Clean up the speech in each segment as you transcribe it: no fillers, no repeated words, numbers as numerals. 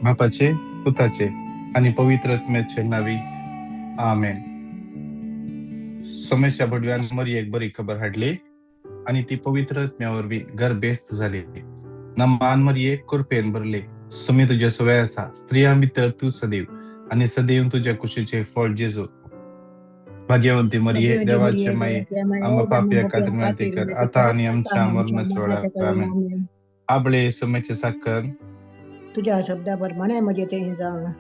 बापाचे, पुताचे आनी पवित्र आत्म्याचे नावी, आमेन. सोमेच्या भडव्यान मरियेक बरी खबर हाडली आनी ती पवित्र आत्म्या वरवीं गर्भेस्त जाली. नमान मरिये, कृपेन भरले, सुमी तुजे सवय आसा, स्त्रियां भितर तूं सदैव आनी सदैव तुज्या कुशीचे फळ जेजू. भाग्यवंती मरिये, भाग्यवंती देवाचे मरिये, माये, देवाचे माये, आमकां आमकां पापया पापयां खातीर विनंती खातीर कर, विनंती आतां कर, आनी आतां आमच्या आनी आमच्या मरणाच्या मरणाच्या वेळार. काळार. आमेन. आमेन. आपले सुमेचे साकर तुझ्या शब्दा प्रमाणे म्हजें तें जावं.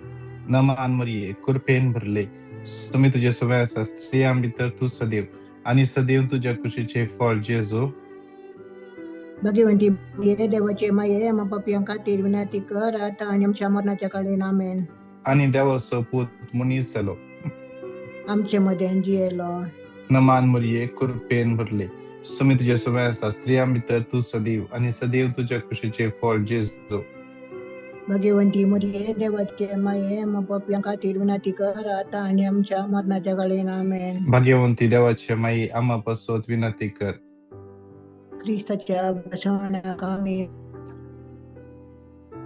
नमान मरिये, कृपेन भरले, सुमी तुजे सवय आसा, स्त्रियां भितर तूं सदैव आनी सदैव तुज्या कुशीचे फळ जेजू. भाग्यवंती मरिये, देवाचे माये, आमकां पापयां खातीर विनंती कर, आतां आनी आमच्या मरणाच्या काळार. आमेन. आनी देवाचो पूत मनीस जालो, आमचे मदें जियेलो. नमान मरिये, कृपेन भरले, सुमी तुजे सवय आसा, स्त्रियां भितर तूं सदैव आनी सदैव तुज्या कुशीचे फळ जेजू. भाग्यवंती मरिये, देवाचे माये, आमकां पापयां खातीर विनंती कर, आतां आनी आमच्या मरणाच्या काळार. आमेन. भाग्यवंती देवाचे माई, आम्हा पासत विनंती कर. क्रिस्ताच्या बसवण्याक आमी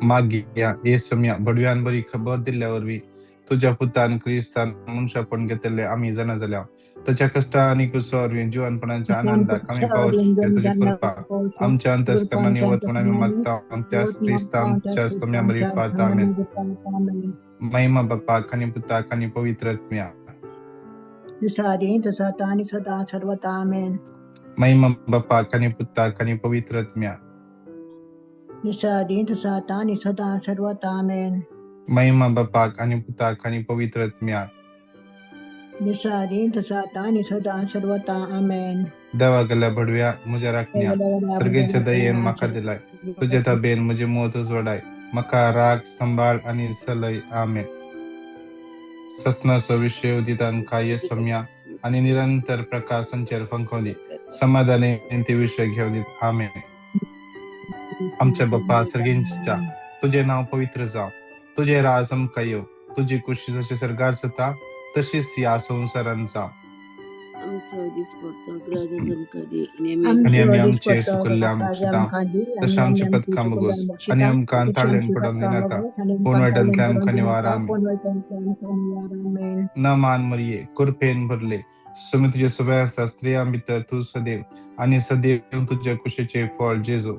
मागया. हे सोम्या, बडव्यान बरी खबर दिल्ल्या वरवीं तुज्या पुतान क्रिस्तान मनशापण घेतिल्ले आमी जाणा जाल्या. ताच्या कश्टा आनी क्रुसा वरवीं जिवनपणाच्या आनंदाक आमी पावचे तुजी कृपा आमच्या अंतस्करणांनी वत म्हूण आमी मागता त्याच क्रिस्ता आमच्या सोम्या मरिफात. आमेन. महिमा बापाक आनी पुताक आनी पवित्र आत्म्या. जसं आदी तसं आता आणि सदा सर्वता. आमेन. महिमा बापाक आनी पुताक आनी पवित्र आत्म्या. जसं आदी तसं आता आणि सदा सर्वता. आमेन. महिमा बापाक आनी पुताक आनी पवित्र आत्म्या. जसं आदी तसं आता आणि सदा सर्वता. आमेन. देवा गेल्या बडव्या, म्हज्या राखण्या, सर्गेच्या दयेन म्हाका दिलाय, तुज्या ताबेन म्हजे मोत उजवाडाय, म्हाका राग सांबाळ आनी सलय. आमेन. ससनाचो विशय उदितांका ये सम्या आनी निरंतर प्रकाश संचार फंकोवंदी, समाधाने ते विशय घेवन दीत. आमेन. आमच्या बाप्पा सर्गेंच्या, तुजें नांव पवित्र जावं, तुजें राज आमकां येवं, तुजी कुशी जशी सर्गार जाता तशीच ह्या संवसारांत जावं. आमचो दिसपडतो ग्राज आमकां दी आनी आनी आमी आमचो आमचे दिसपट्टो सुकल्ल्या आज बक्षिता, आमकां दी तशें आनी आमी आमचे आमची पथकां चुकल्ल्या भोगोस बक्षिता, आनी आमकां तशें ताळ्यान आमची पडोवंक पथकां दिनाका, भोगोस आनी पूण आमकां वायटांतल्यान ताळ्यान आमकां पडोवंक निवार. दिनाका, आमेन. पूण वायटांतल्यान आमकां निवार. आमेन. न मान मरिये, कृपेन भरले, सुमी तुजे सवय आसा, स्त्रियां भितर तूं सदैव आनी सदैव तुज्या कुशीचे फळ जेजू.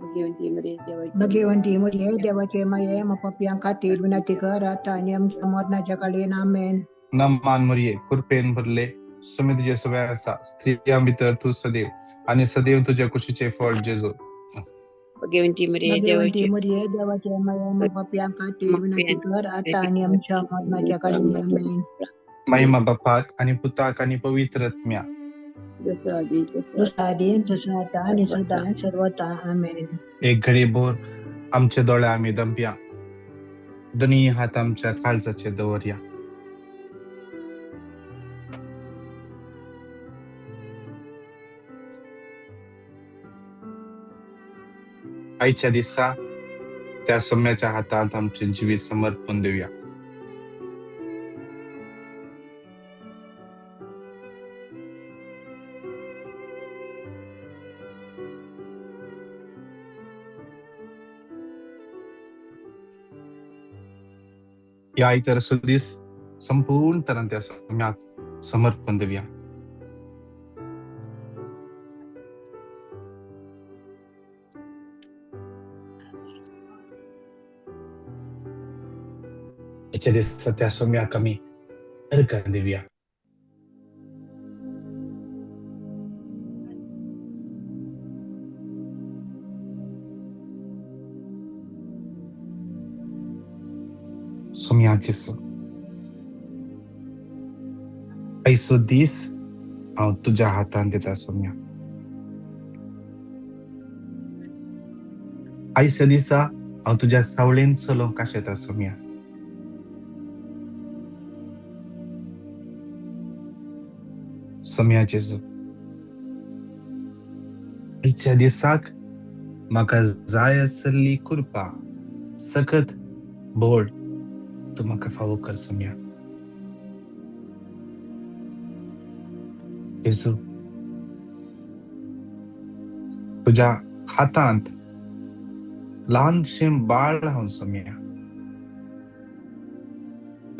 भाग्यवंती मरिये, देवाची भाग्यवंती मरिये, देवाचे माये, आमकां पापयां खातीर विनंती कर, आतां आनी आमच्या मरणाच्या काळार. आमेन. न मान मरिये, कृपेन भरले, सुमी तुजे सवय आसा, स्त्रियां भितर तूं सदैव आनी सदैव तुज्या कुशीचे फळ जेजू. भाग्यवंती मरिये, भाग्यवंती देवाची मरिये, देवाचे माये, आमकां पापयां खातीर विनंती कर, आतां आनी आमच्या मरणाच्या काळार. आमेन. महिमा बापाक आनी पुताक आनी पवित्र आत्म्या. जसं आदी तसं जसं आदी तसं आता आणि सदा सर्वता. आमेन. एक घडी भोर आमचे दोळे आमी दमया, दोनी हात आमच्या काळजाचे दवरया. आयच्या दिसा त्या सोम्याच्या हातांत आमचें जिवीत समर्पण दिवया. ह्या इतर सुदीस संपूर्ण तरान त्या सोम्याक समर्पण दिवया. आयच्या दिसा त्या सोम्याक आमी अर्घां दिवया. सोम्या जेसू, आयचो दीस हांव तुज्या हातान दिता सोम्या. आयच्या दिसा हांव तुज्या सावळेन चलोवंक आशेता सोम्या. सोम्या जेजू, आयच्या दिसाक म्हाका जाय आसली कृपा सकत बोळ तूं म्हाका फावो कर सोम्या. जेजू, तुज्या हातांत ल्हानशें बाळ हांव Saumya.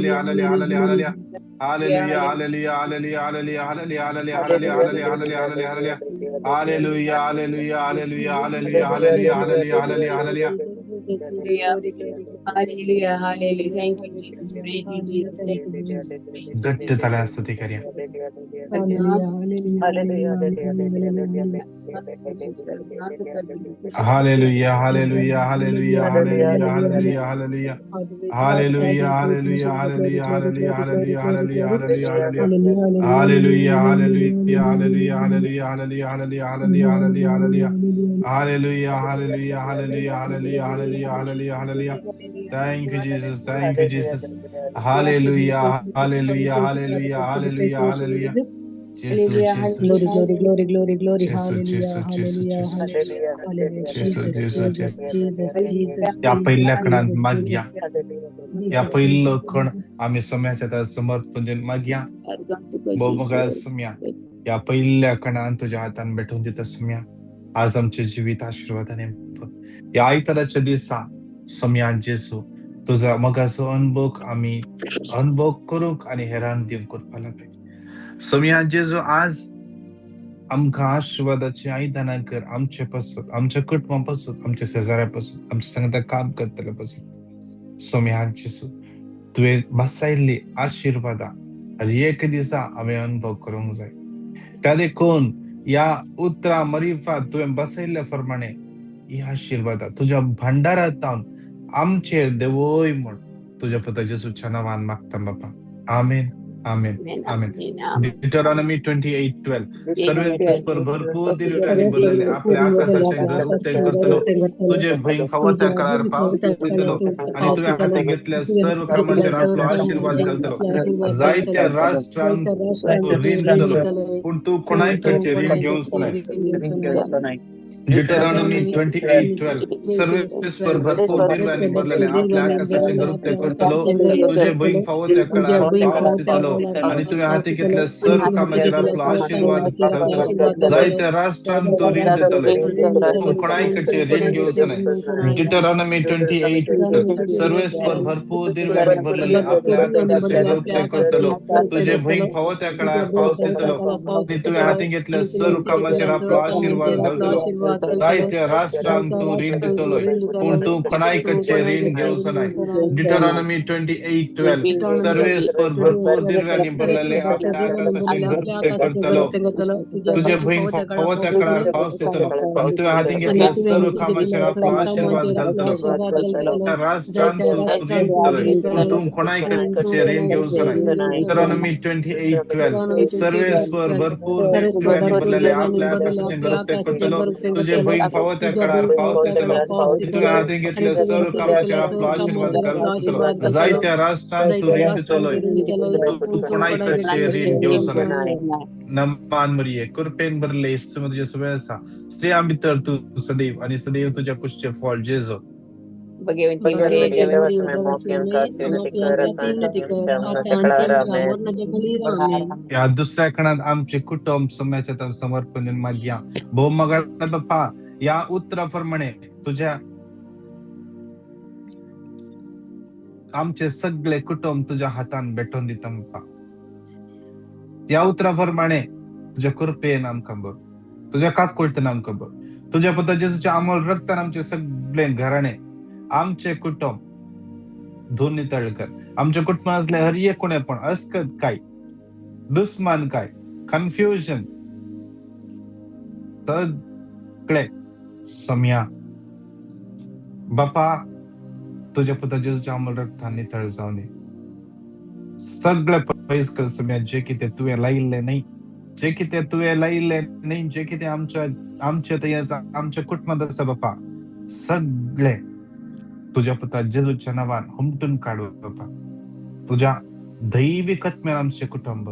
Hallelujah, hallelujah, hallelujah. Hallelujah, hallelujah, hallelujah, hallelujah, hallelujah, hallelujah, hallelujah, hallelujah, hallelujah. Hallelujah, hallelujah, hallelujah, hallelujah, hallelujah, hallelujah, hallelujah, hallelujah. Hallelujah, hallelujah. Thank you, Jesus. Praise you, Jesus. Thank you, Jesus. घट्ट ताळ्यान स्तुती करूया. Hallelujah, hallelujah, hallelujah, hallelujah, hallelujah, hallelujah, hallelujah. Hallelujah, hallelujah, hallelujah, hallelujah, hallelujah, hallelujah, hallelujah, hallelujah. Hallelujah, hallelujah, hallelujah, hallelujah, hallelujah, hallelujah, hallelujah, hallelujah. Hallelujah, hallelujah, hallelujah, hallelujah, hallelujah, hallelujah, hallelujah. Thank you, Jesus. Thank you, Jesus. Hallelujah, hallelujah, hallelujah, hallelujah, hallelujah. Jesus, Jesus, Glory, glory, glory, glory, glory. Jesus, Hallelujah, Jesus, Jesus, hallelujah, Jesus. hallelujah, hallelujah. Jesus, Jesus, Jesus, Jesus, Jesus, Jesus, या Jesus, पहिल्या खणात Jesus, मागया, Jesus, या पहिलो खण Jesus. आमी सोम्याच्या हातात समर्पण दिवन मागया. भोवमगळा सोम्या, या पहिल्या खणान तुझ्या हातान भेटून दिता सोम्या. आज आमचे जिवीत आशीर्वादाने भर. या आयताराच्या दिसा सोम्या जेसू तुझा मोगाचो अनुभव आमी अनुभव करूंक आनी हेरान दिवंक करपा लागले. सोम्या जेजू, आज आमकां आशिर्वादाची आयदनां कर आमचे पासून, आमच्या कुटुंबा पासून, आमच्या शेजाऱ्या पासून, आमच्या सांगता काम करतल्या पासून. सोम्या जेजू, तुवें बसायल्ली आशिर्वादां हर एक दिसा हांवें अनुभव करूंक जाय. त्या देखून ह्या उतरां मरिफात तुवें बसयल्ल्या प्रमाणे ही आशिर्वादां तुज्या भांडारांत आमचेर देवय म्हूण तुज्या पुता जेजूच्या नांवान मागता बापा. आमेन, आमेन, आमेन. Deuteronomy 28:12. सर्वेस्पर भरपूर दिर्घांनी भरलेले आपल्या आकाशाचे घर उक्ते करतलो, तुझे भंय फावो त्या काळार पावस दितलो आनी तुवें हाती घेतल्या सर्व कामाचेर आपलो आशिर्वाद घालतलो. जायत्या राष्ट्रांक तूं रीण दितलो, पूण तूं कोणाय कडचें रीण घेवचो न्हय. Deuteronomy 28:12. सर्वेस्पर भरपूर दिर्घांनी भरलेले आपल्या आकाशाचे घर उक्ते करतलो, तुझे भंय फावो त्या काळार पावस दितलो आनी तुवें हाती घेतल्या सर्व कामाचेर आपलो आशिर्वाद घालतलो. जायत्या राष्ट्रांक तूं रीण दितलो, पूण कोणाय कडचें रीण घेवचो न्हय. Deuteronomy 28:12. सर्वेस्पर भरपूर दिर्घांनी भरलेले आपल्या आकाशाचे घर उक्ते करतलो, तुझे भंय फावो त्या काळार पावस दितलो आनी तुवें हाती घेतल्या सर्व कामाचेर आपलो आशिर्वाद घालतलो. जायत्या राष्ट्रांक तूं रीण दितलो, पूण तूं कोणाय कडचें रीण घेवचो न्हय. Deuteronomy 28:12. सर्वेस्पर भरपूर दिर्घांनी भरलेले आपल्या आकाशाचे घर उक्ते करतलो, तुझे भंय फावो त्या काळार पावस दितलो आनी तुवें हाती घेतल्या सर्व कामाचेर आपलो आशिर्वाद घालतलो. राष्ट्रांक तूं रीण दितलो, पूण तूं कोणाय कडचें रीण घेवचो न्हय. Deuteronomy 28:12. सर्वेस्पर भरपूर दिर्घांनी भरलेले आपल्या आकाशाचे घर उक्ते करतलो, तुझे भंय फावो त्या काळार पावस दितलो आनी तुवें हाती घेतल्या सर्व कामाचेर आपलो आशिर्वाद घालतलो. जायत्या राष्ट्रांक तूं रीण दितलो, तूं कोणाय कडचें रीण घेवचो न्हय. नमान मरिये, कृपेन भरले येसू तुझ्या सुवे आसा, स्त्रियां भितर तूं सदैव आनी सदैव तुज्या कुशचें फळ जेजू. ह्या दुसऱ्या खणांत आमचे कुटुंब सोम्याच्या हातान समर्पण दिवन मागया. भोव मगाळ बाप्पा, ह्या उतरा प्रमाणे तुझ्या आमचे सगळे कुटुंब तुझ्या हातान भेटोवन दिता बाप्पा. ह्या उतरा प्रमाणे तुझ्या कृपेन आमकां बर, तुझ्या काकुळतेन आमकां बर, तुझ्या पुता जेजूच्या अमोल रक्तान आमचे सगळे घराणे, आमचे कुटुंब धुवून नितळ कर. आमच्या कुटुंबात असले हर एक कोणे पण अस्कत काय, दुस्मान काय, कन्फ्युजन सगळे सम्या बापा तुझ्या पुता जेजूच्या अमोल रक्तान नितळ जावं दी. सगळे पयस कर सम्या, जे कितें तुवें लायिल्लें न्हय, जे कितें तुवें लायिल्लें न्हय, जे कितें आमच्या आमच्या थंय आसा, आमच्या कुटुंबांत आसा बापा, सगळे तुझ्या पुता जेजूच्या नांवान हुमटून काडू बापा. तुझ्या दैवी आत्म्यान आमचें कुटुंब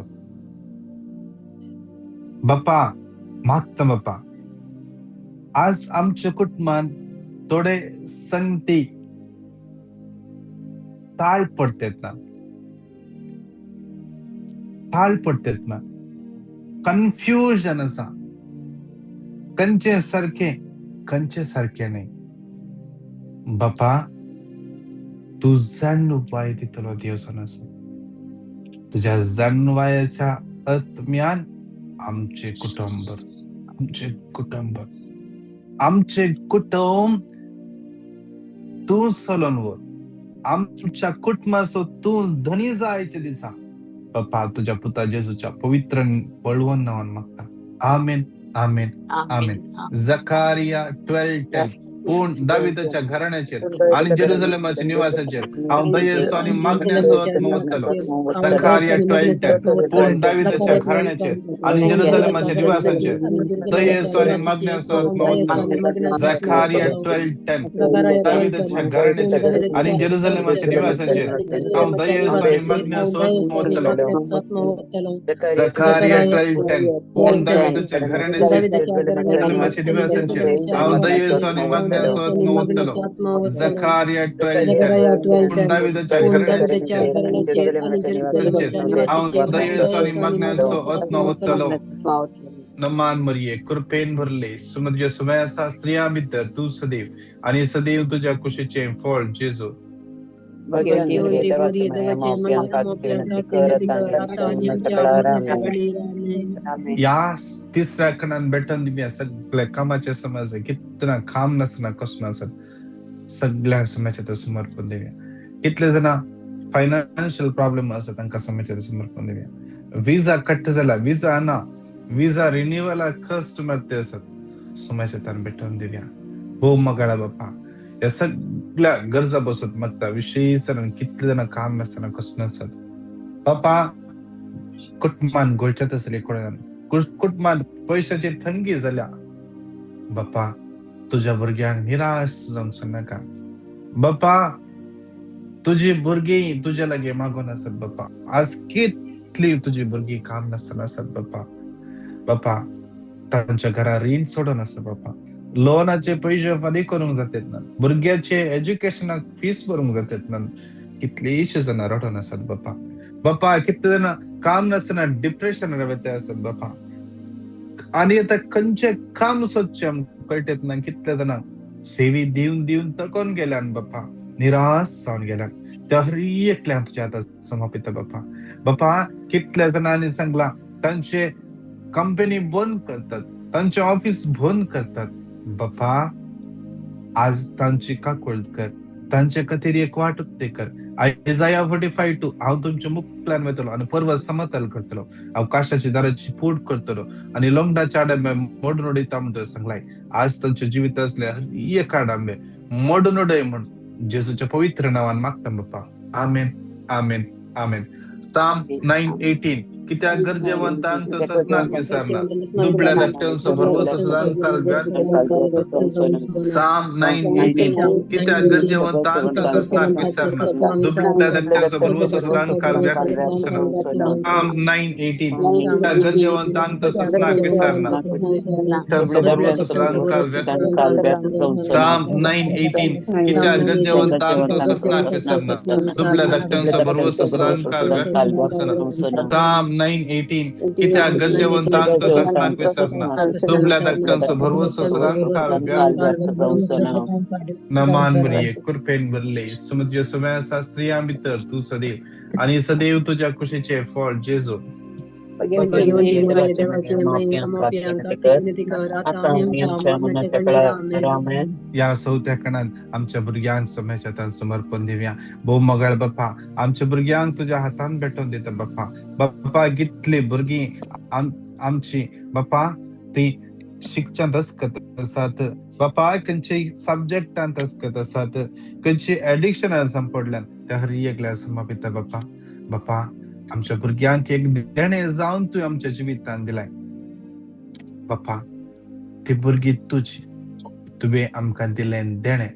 बापा मागता बापा. आज आमच्या कुटुंबान थोडे संगती ताळ पडतेत ना, ताळ पडतेत ना, कन्फ्युजन आसा, खंयचें सारकें खंयचें सारकें न्हय. बापा तूं जाण उपाय दितलो देव जावन आसा. तुझ्या जाणवायाच्या आत्म्यान आमचे कुटुंब, आमचे कुटुंब, आमचे कुटुंब तूं चलोवन व्हर. आमच्या कुटुंबाचो तूं धनी जायचे दिसा बाप्पा तुझ्या पुता जेजूच्या पवित्र बळवंत नांवान मागता. आमेन, आमेन, आमेन. जकारिया 12:10. पूण दाविदाच्या घराण्याचेर आणि जेरुसलेमाच्या निवासाचेर हांव दयेचो आनी मागण्याचो आत्मो वतलो. जकारिया 12:10. पूण दाविदाच्या घराण्याचेर आणि जेरुसलेमाच्या निवासाचेर दयेचो आनी मागण्याचो आत्मो वतलो. जकारिया 12:10. दाविदाच्या घराण्याचेर आणि जेरुसलेमाच्या निवासाचेर हांव दयेचो आनी मागण्याचो आत्मो वतलो. जकारिया 12:10. पूण दाविदाच्या घराण्याचेर जेरुसलेमाच्या निवासाचेर हांव दयेचो आनी मागण्याचो आत्मो वतलो. जकारिया 12:10. पूण दाविदाच्या घराण्याचेर हांव दयेचो आनी मागण्याचो आत्मो वतलो. नमान मरिये, कृपेन भरले, सुमद्य सुमयासा स्त्रियां भितर तूं सदैव आणि सदैव तुझ्या कुशीचे फळ जेजू. या तिसऱ्या खणान भेटून दिवया सगळ्या कामाचे समज कितना काम नासना कसं नासत सगळ्या समाजाच्या समर्पण दिवया. कितले जाणां फायनान्शियल प्रॉब्लेम आसा तांकां समाजाच्या समर्पण दिवया. विजा कट जाला, विजा ना, विजा रिन्युअलाक कश्ट मारते आसत समाजाच्या भेटून दिवया. भोव मगाळा बापा ह्या सगळ्या गरजा बसत मागता. विशेष कितले जाणां काम नासतना कसं नासत बापा कुटुंबान गोळच्यात आसले कोणान कुटुंबान पयशाची थंडी जाल्या बापा तुझ्या भुरग्यांक निराश जावंक नाका. बापा तुजी भुरगीं तुज्या लागीं मागून आसत बापा. आज कितली तुजी भुरगीं काम नासतना आसत बापा. बापा तांच्या घरा रीण सोडून आसा बापा. लोनाचे पयशे फारीक करूंक जातात ना, भुरग्याचे एज्युकेशनाक फीस भरूंक जातात ना. कितलीशीं जाणां रडून आसात बापा. बापा कितले जाणां काम नासतना डिप्रेशन वता आसत बापा. आनी आतां खंयचें काम सोदचें आमकां कळटेत ना. कितले जाणां सेवी दिवन दिवन थकून गेल्यान बापा, निराश जावन गेल्यान. त्या हर एकल्यान तुज्या हातात समर्पिता बापा. बापा कितल्या जाणांनी सांगलां तांचे कंपनी बंद करतात, तांचे ऑफिस बंद करतात. बापा आज तांची काकूळट कर, तांचे खातीर एक वाट उक्ती कर. आयजाया 45:2. हांव तुमच्या मुखल्यान वतलो आनी पर्वत समतल करतलो, हांव काशाची दाराची फूट करतलो आनी लोंगडाचे आडंबे मोडून उडयता म्हण तुवें सांगलाय. आज तांच्या जिवीत असले हर एक आडंबे मोडून उडय म्हण जेजूच्या पवित्र नांवान मागता बापा. आमेन, आमेन, आमेन. साम 9:18. कित्याक गरजेवंतांक तो ससनाक विसरना, दुबळ्या धाकट्यांचो भरवंसो सदांकाल व्यर्थ. साम 9:18. कित्याक गरजेवंतांक तो ससनाक विसरना, दुबळ्या धाकट्यांचो भरवंसो सदांकाल व्यर्थ. साम 9:18. कित्याक गरजेवंतांक तो ससनाक विसरना, तांचो भरवंसो सदांकाल व्यर्थ. साम 9:18. कित्याक गरजेवंतांक तो ससनाक विसरना, दुबळ्या धाकट्यांचो भरवंसो सदांकाल व्यर्थ. साम 9:18. कित्याक गरजेवंतांक तो ससनाक विसरना, दुबळ्या धाकट्यांचो भरवंसो सदांकाल व्यर्थ. नमान मरिये, कृपेन भरले, सुमद्य सुमयासा स्त्रियां भितर तूं सदैव आणि सदैव तुझ्या कुशीचे फळ जेजू. या चवथ्या खणान आमच्या भुरग्यांक समाच्या हातान समर्पण दिवया. भोव मगाळ बापा आमच्या भुरग्यांक तुज्या हातान भेटोवन दिता बापा. बापा कितली भुरगीं आमची बापा ती शिक्षणांत अस्कत आसात बापा, खंयच्याय सब्जेक्टांत अस्कत आसात, खंयची एडिक्शनान सांपडल्यान त्या हर एकल्या समर्पिता बापा. बापा आमच्या भुरग्यांक एक देणें जावन तुवें आमच्या जिवितान दिलाय बापा. ती भुरगीं तुजी, तुवें आमकां दिलें देणें.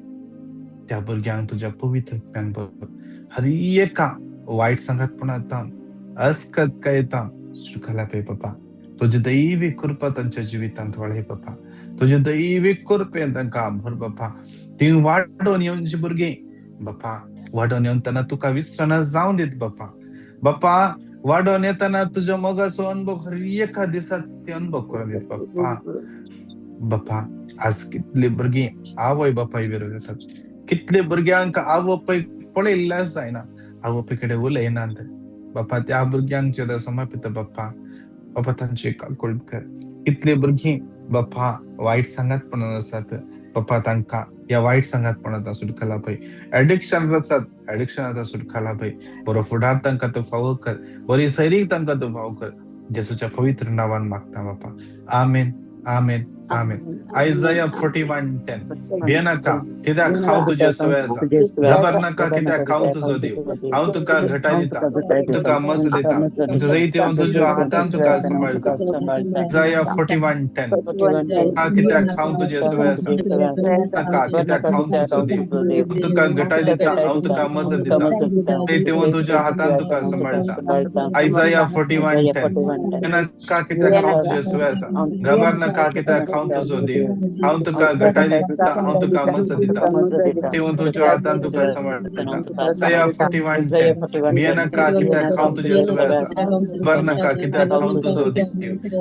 त्या भुरग्यांक तुज्या पवित्र आत्म्यान भर. हर एका वायट सांगातपणा तावन अस्कत काय तावन सुखाला पळय बापा. तुजी दैवी कृपा तांच्या जिवितांत वाडय बापा. तुजे दैवी कृपेन तांकां भर बापा. ती वाडोवन येवची भुरगीं बापा, वाडोवन येवतना तुका विसरना जावन दीत बापा. बापा वाडोवन येतना तुज्या मोगाचो अनुभव हर एका दिसा ते अनुभव करून दीत बापा. बापा आज कितली भुरगीं आवय बापाय विरोध येतात, कितले भुरग्यांक आवय बापाय पळयल्लें जायना, आवय बापाय कडेन उलयनात. बापा त्या भुरग्यांक जेदा समर्पिता बाप्पा बापा तांची काकुळ कर. कितले भुरगीं बापा वायट सांगातपणान आसात बापा तांकां ह्या वायट सांगातपणांत सुटका लाभय. एडिक्शन आसात एडिक्शनांत सुटका लाभय. बरो फुडार तांकां तूं फावो कर, बरी सैरीक तांकां तूं फावो कर. जेजूच्या पवित्र नांवान मागता बापा, आमेन आमेन आमेन. आयजाया 41:10. भियेनाका कित्याक हांव तुजे सवे आसा, घाबरनाका कित्याक हांव तुजो देव, हांव तुका घटाय दिता, तुका मस दिता, म्हज्या जैतिवंत तुज्या हातान तुका सांबाळटा. आयजाया 41:10. कित्याक हांव तुजे सवे आसा, नाका कित्याक हांव तुजो देव, हांव तुका घटाय दिता, हांव तुका मस दिता, जैतिवंत तुज्या हातान तुका सांबाळटा. आयजाया 41:10. भियेनाका कित्याक हांव तुजे सवे आसा, घाबरनाका कित्याक हांव तुजो देव, हांव तुका घटाय दिता, हांव तुका मस दिता, जैतिवंत तुज्या हातान तुका सांबाळटा. आयजाया 41:10. भियेनाका कित्याक हांव तुजे सवे आसा, घाबरनाका कित्याक हांव तुजो देव,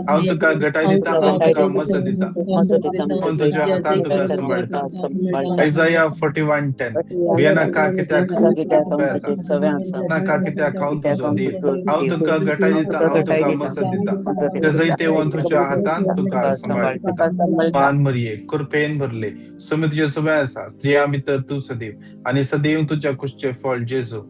हांव तुका घटाय दिता, हांव तुका मस दिता, जैतिवंत तुज्या हातान तुका सांबाळटा. आयजाया 41:10. भियेनाका कित्याक आसा, नाका कित्याक हांव तुजो देव, हांव तुका घटाय दिता, हांव तुका मस दिता, जैतिवंत तुज्या हातान तुका सांबाळटा. मान मरिये कृपेन भरले, सुमी तुजे सवे आसा, स्त्रियां भितर तूं सदैव आनी सदैव तुज्या कुशचें फळ जेजू.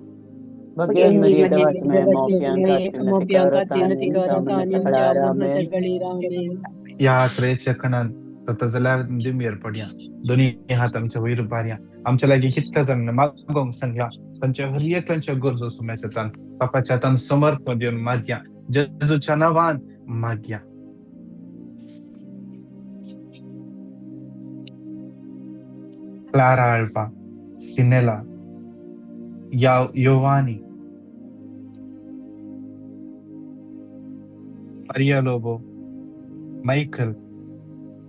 ह्या क्रेच्या खणान जाता जाल्यार दिमयेर पडया, दोनी हात आमच्या वयर बारया, आमच्या लागीं कितल्या जाणांनी मागोंक सांगला तांच्या हर एकल्यांच्या गरजो सुम्याच्या हातान बापाच्या हातान समर्पण दिवन मागया, जेजूच्या नांवान मागया. Clara Alba, Sinela, Yovani, Maria Lobo, Michael,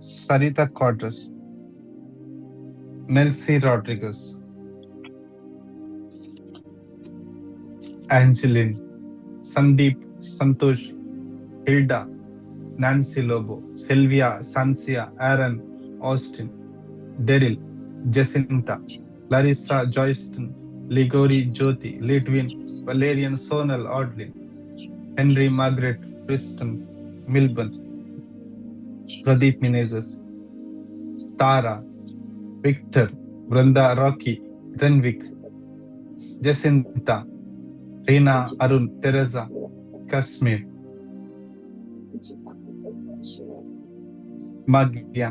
Sarita Quadras, Nelcy Rodrigues, Angeline, Sandeep, Santosh, Hilda, Nancy Lobo, Sylvia, Sancia, Aaron, Austin, Daryl, Jacinta, Larissa, Joyston, Ligori, Jyoti, Litwin, Valerian, Sonal, Audlin, Henry, Margaret, Tristan, Milburn, Pradeep Menezes, Tara, Victor, Vrinda, Rocky, Renwick, Jacinta, Reena, Arun, Teresa, Kashmir. मागया.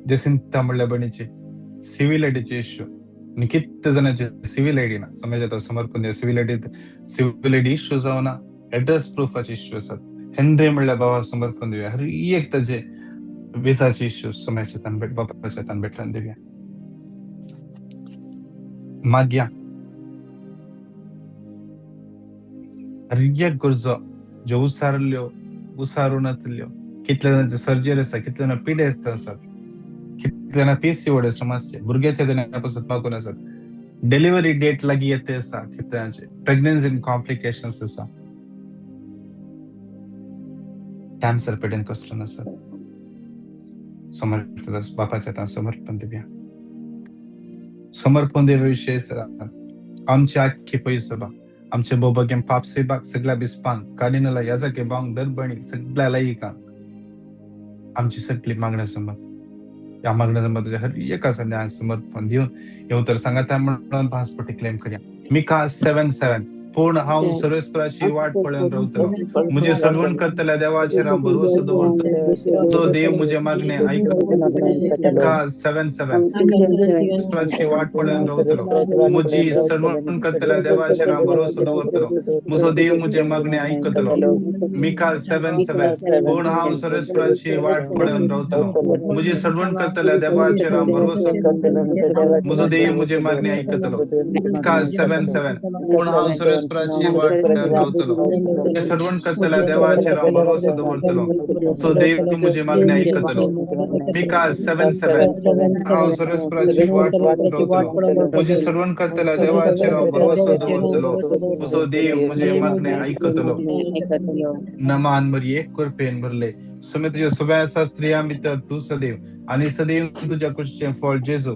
Jacinta म्हणल्या बणीचे civil आयडीचे issue आनी कितले जाणांचे civil ID ना, समज समर्पण civil ID, civil ID issue जावना, address प्रुफाचे issue आसात. Henry म्हणल्या बाबा समर्पण दिवया, हर एक ताजे विसाचे इश्यू समाजाच्या हातान बापाच्या हातान भेटल्यान दिवया. मागया. हर एक गरजो ज्यो उसारल्यो उसारू नातल्यो, कितल्या जाणांचे सर्जरी आसा, कितल्या जाणां पिडेस्त आसात, कितल्या जाणां पीसीओडी समस्या, भुरग्याच्या देण्या पासून मागून आसात, डिलिव्हरी डेट लागीं येते आसा, कितल्या जाणांचे प्रेग्नन्सी कॉम्प्लिकेशन्स आसा, कॅन्सर पेडेन कश्टन आसात, समर्पित बापाच्या हातान समर्पण दिवया. समर्पण दिवया विशेष आमची आख्खी पयसभा, आमचे बोबगेम पाप सेबाक सगळ्या बिस्पांक, कार्डिनला याजाके बांग दरबणी सगळ्या लायिकांक आमची सगळी मागण्या समत, ह्या मागण्या समत हर एका संध्याक समर्पण दिवन येव तर सांगाता म्हणून पासपोर्ट क्लेम करया. मिका 7:7. पूण हांव सर्वेस्पराची वाट पळोवन रावतलो, म्हजें सडवण करतल्या देवाचेर हांव भरवसो दवरतलो, जो देव म्हजें मागणें आयकता. 7:7. सर्वेस्पराची वाट पळोवन रावतलो, म्हजी सडवण करतल्या देवाचेर हांव भरवसो दवरतलो, म्हजो देव म्हजें मागणें आयकतलो. मिका 7:7. पूण हांव सर्वेस्पराची वाट पळोवन रावतलो, म्हजी सडवण करतल्या देवाचेर हांव भरवसो, म्हजो देव म्हजें मागणें आयकतलो. मिका 7:7. पूण हांव सर्वेस्पराची वाट पळोवन रावतलो, म्हजें सडवण करतल्या देवाचेर हांव भरवसो दवरतलो, सो देव म्हजें मागणें आयकतलो. मिका 7:7. हांव सर्वेस्पराची वाट पळोवन रावतलो, म्हजें सडवण करतल्या देवाचेर हांव भरवसो दवरतलो, म्हजो देव म्हजें मागणें आयकतलो. नमान मरिये कृपेन भरले, सुमे तुज्या सुब्या आसा, स्त्रियां भितर तूं सदैव आनी सदैव तुज्या कुशीचें फळ जेजू.